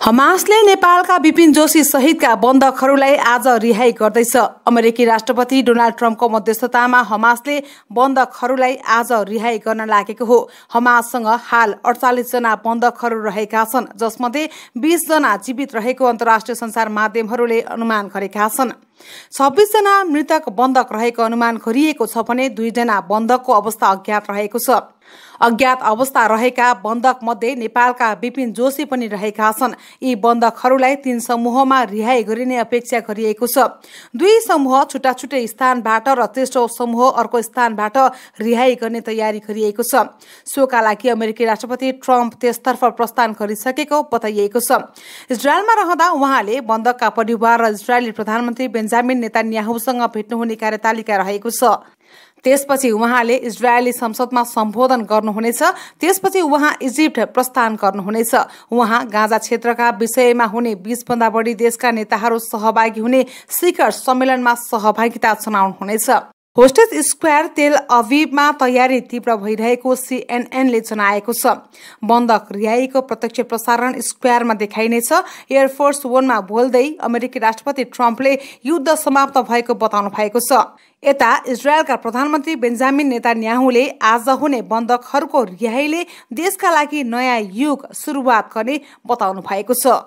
हमासले नेपालका विपिन जोशी सहितका बन्धकहरूलाई आज रिहाई गर्दैछ। अमेरिकी राष्ट्रपति डोनाल्ड ट्रम्पको मध्यस्थतामा हमासले बन्धकहरूलाई आज रिहाई गर्न लागेको हो। हमाससँग हाल 48 जना बन्धकहरू रहेका छन्, जसमध्ये 20 जना जीवित रहेको अन्तर्राष्ट्रिय सञ्चार माध्यमहरूले अनुमान गरेका छन्। 26 जना मृतक बन्धक रहेको अनुमान गरिएको छ भने 2 जना बन्धकको अवस्था अज्ञात रहेको छ। अज्ञात अवस्था रहेका बन्धक मध्ये नेपालका विपिन जोशी पनि रहेका छन्। यी बन्धकहरूलाई 3 समूहमा रिहाई गरिने अपेक्षा गरिएको छ। 2 समूह छुट्टा छुट्टै स्थानबाट र तेस्रो समूह अर्को स्थानबाट रिहाई गर्ने तयारी गरिएको छ। सोका लागि अमेरिकी राष्ट्रपति ट्रम्प त्यसतर्फ प्रस्थान गरिसकेको बताइएको छ। इजरायलमा रहँदा उहाँले बन्धकका परिवार र इजरायली प्रधानमन्त्री बेन्जामिन नेतान्याहुसँग भेट्नुहुने कार्यतालिका रहेको छ। त्यसपछि उहाँले इजरायली संसदमा सम्बोधन गर्नुहुनेछ। त्यसपछि उहाँ इजिप्ट प्रस्थान गर्नुहुनेछ। उहाँ गाजा क्षेत्रका विषयमा हुने 20 भन्दा बढी देशका नेताहरू सहभागी हुने शिखर सम्मेलनमा सहभागिता जनाउनुहुनेछ। होस्टेज स्क्वायर तेल अभिवमा तयारी तीव्र भइरहेको सीएनएनले जनाएको छ। बन्धक रिहाईको प्रत्यक्ष प्रसारण स्क्वायरमा देखाइनेछ। एयरफोर्स 1 मा बोल्दै अमेरिकी राष्ट्रपति ट्रम्पले युद्ध समाप्त भएको बताउनु भएको छ। यता इजरायलका प्रधानमन्त्री बेन्जामिन नेतान्याहुले आज हुने बन्धकहरूको रिहाईले देशका लागि नयाँ युग सुरुवात गर्ने बताउनु भएको छ।